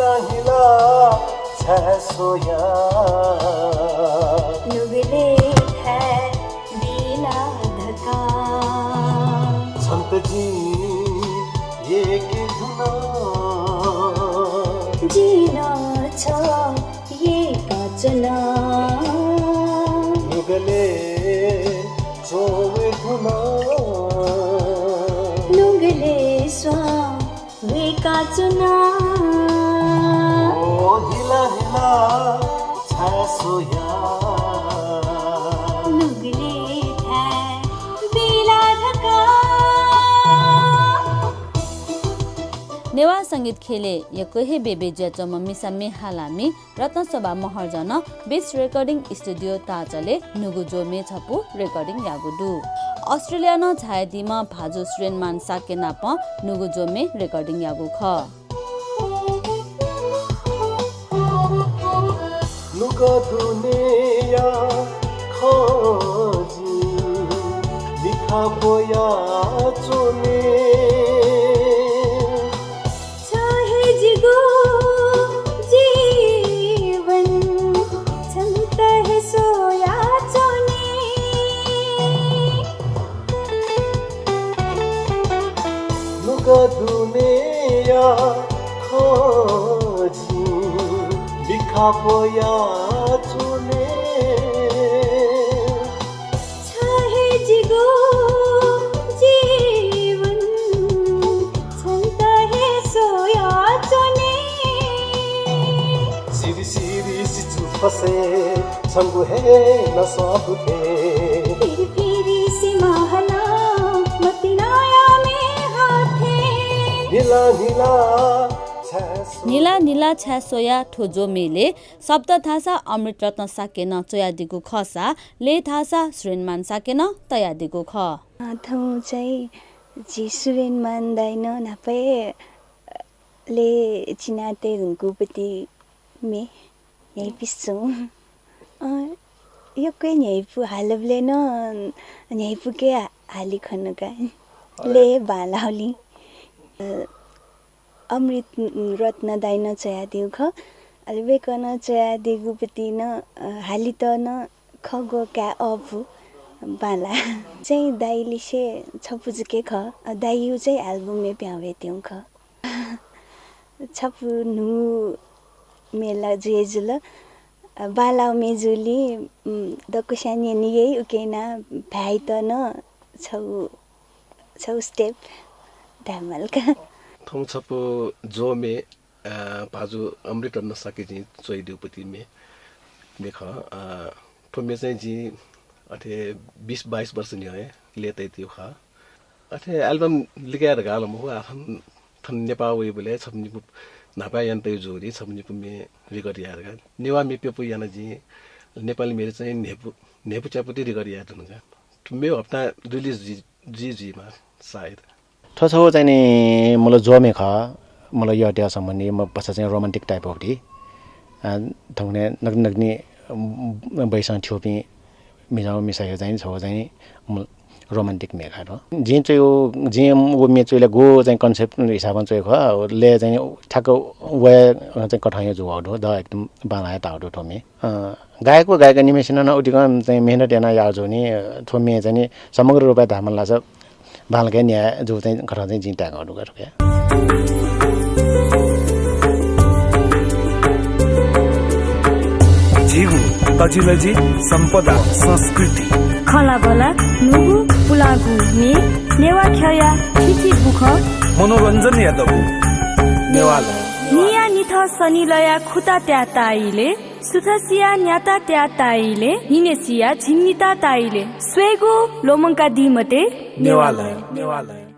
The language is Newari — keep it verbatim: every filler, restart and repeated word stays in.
हिला छाय् स्वया। नुगलय् थाय् बिला धकाः। छन्त जिं यय्के धुन। जिं नं छ यय्काच्वना। नुगलय् च्वंवये धुन। नुगलय् स्वां वय्काच्वना। ओ हिला हिला छाय् स्वया। नुगलय् थाय् बिला धकाः। नेवाः संगीत ख्यलय् यक्व हे बेबे जुयाच्वंम्ह मिसा म्ये हालामि रत्नशोभा महर्जनं बिट्स रेकर्डिङ स्टुडियो ताःचलय् न्हूगु ज्वःम्ये छपु रेकर्डिङ याःगु दु। अस्ट्रेलिया नं झायादीम्ह भाजु सुरेनमान शाक्य नाप न्हूगु ज्वःम्ये रेकर्डिङ याःगु खः। नुगः दुनेया खँ जिं लिखा ब्वया च्वने। छ हे जिगु जीवन, छन्त हे स्वया च्वने। नुगः दुनेया खँ जिं लिखा ब्वया च्वने। छ हे जिगु जीवन, छन्त हे स्वया च्वने। सिरि सिरि सिचु फसय् छंगु हे नस्वाः थें। फिरि फिरि सिमा हनाः मतिनाया म्ये हाथें। निला निला छाय् स्वया। निला निला छाय् स्वया थ्व ज्वःम्येलय् शब्द धाःसा अमृत रत्न शाक्यं च्वयादीगु खःसा लय् धाःसा सुरेनमान शाक्यं तयादीगु खः। अ, थौं चाहिँ झी सुरेनमान दाइनं न्हापा हे लय् चिनातये धुंकूगुपति म्ये न्ह्याइपुसे च्वं। अ, यक्व हे न्ह्याइपु हालबलय् नं न्ह्याइपुके हा-, हाली खन का। अरे। लय् बांलाःगुलिं। अ, अमृत रत्न दाइनं च्वयादीगु खः। अले वय्कलं च्वयादीगुपति नं, अ, हालेत नं खः ग्वः काये अःपु बांलाः। चाहिँ दाइलिसे छपु जक हे खः। अ, दाइया चाहिँ album-य् पिहां वयेत्यंगु खः। छपु न्हू म्ये ला जुइ जुल। अ, बांलाःगु म्ये जूगुलिं, उम्, दक्वस्यां न्यने याइ, उकिं यानाः भाय्‌यात नं छगू, छगू step धायेमाल का। थौं छपु ज्वःम्ये, अ, भाजु अमृत रत्न शाक्यजुं च्वयादीगुपति म्ये, म्ये खः। अ, थ्व म्ये चाहिँ जिं अथे बिस बाइस वर्ष न्ह्यः हे लय् तयादीगु खः। अथे album लिकया धकाः ला मखु, आः थन, थन नेपाः वइबलय् छपु निपु न्हापा याना तयागु जूगुलिं छपु निपु म्ये record याये धकाः। नेवाः म्ये प्यपु याना जिं, नेपाली म्ये चाहिँ न्हय्पु, न्हय्पु च्यापुति record याये धुन का। थ्व म्ये हप्ता release जुइ, जुइ जुइमाः सायद। थ्व छगू चाहिँ नि मुल ज्वःम्ये खः, मुल यःतय् सम्बन्धी, म भचा चाहिँ romantic type of ति। अ, थौंकन्हय् नकतिनि नकतिनि, अ, बैसं थ्यूपिं मिजं मिसाया चाहिँ छगू चाहिँ नि मुल romantic म्ये खः थ्व। जिं च्वयागु, जिं व म्ये च्वयेबलय् गु चाहिँ concept हिसाबं च्वयागु खः, लय् चाहिँ ठ्याक्क वया चाहिँ कथंया जूगु दु, द एकदम बांलाः हे ताःगु दु थ्व म्ये। अ, गायक व गायिका निम्हय्सिनं नं उतिकं चाहिँ मेहनत यानाः याःगु जूगुलिं, अ, थ्व म्ये चाहिँ नि समग्र रूपय् धायेमाल धाःसा बांलाक हे न्याय जूगु चाहिँ कथं चाहिँ जिं ताय्कागु दु का थुकी। झीगु तजिलजि सम्पदा संस्कृति। खँल्हाबल्हा न्हूगु पुलांगु म्ये, नेवाः ख्यःया थीथी बुखँ। मनोरञ्जनया दबू नेवालय। न्हियान्हिथं सनिलया खुता त्याः ताः इलय्, सुथसिया न्याता त्याः ताः इलय्, न्हिनय्सिया झिंनिता ताः इलय्। स्वयेगु ल्वःमंकादी मते। नेवालय। नेवालय।